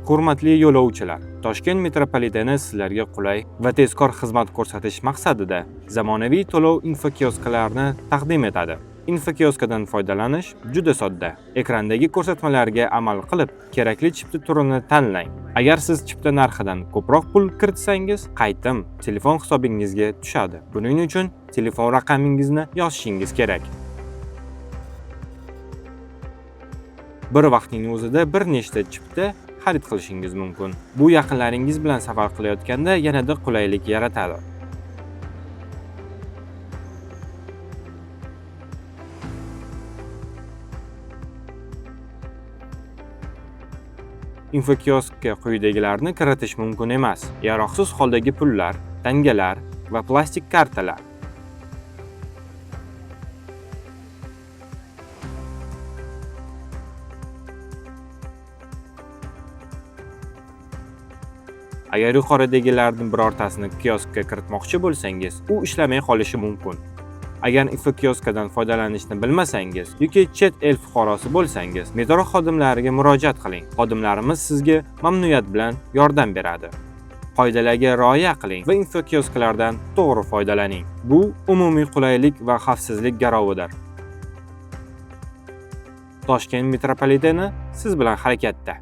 Hurmatli yo'lovchilar, Toshkent metropoliteni sizlarga qulay va tezkor xizmat ko'rsatish maqsadida zamonaviy to'lov infokioskalarini taqdim etadi. Infokioskadan foydalanish juda sodda. Ekrandagi ko'rsatmalarga amal qilib, kerakli chipta turini tanlang. Agar siz chipta narxidan ko'proq pul kiritsangiz, qaytim telefon hisobingizga tushadi. Buning uchun telefon raqamingizni yozishingiz kerak. Bir vaqtning o'zida bir nechta chipta xarid qilishingiz mumkin. Bu yaqinlaringiz bilan safar qilayotganda yanada qulaylik yaratadi. Infokioskka quyidagilarni kiritish mumkin emas: yaroqsiz holdagi pullar, tangalar va plastik kartalar. Agar yuqoridagilarning birortasini kioskka kiritmoqchi bo'lsangiz, u ishlamay qolishi mumkin. Agar infokioskadan foydalanishni bilmasangiz yoki chet el fuqarosi bo'lsangiz, metro xodimlariga murojaat qiling. Xodimlarimiz sizga mamnuniyat bilan yordam beradi. Qoidalarga rioya qiling va infokiosklardan to'g'ri foydalaning. Bu umumiy qulaylik va xavfsizlik garovidir. Toshkent metropoliteni siz bilan harakatda.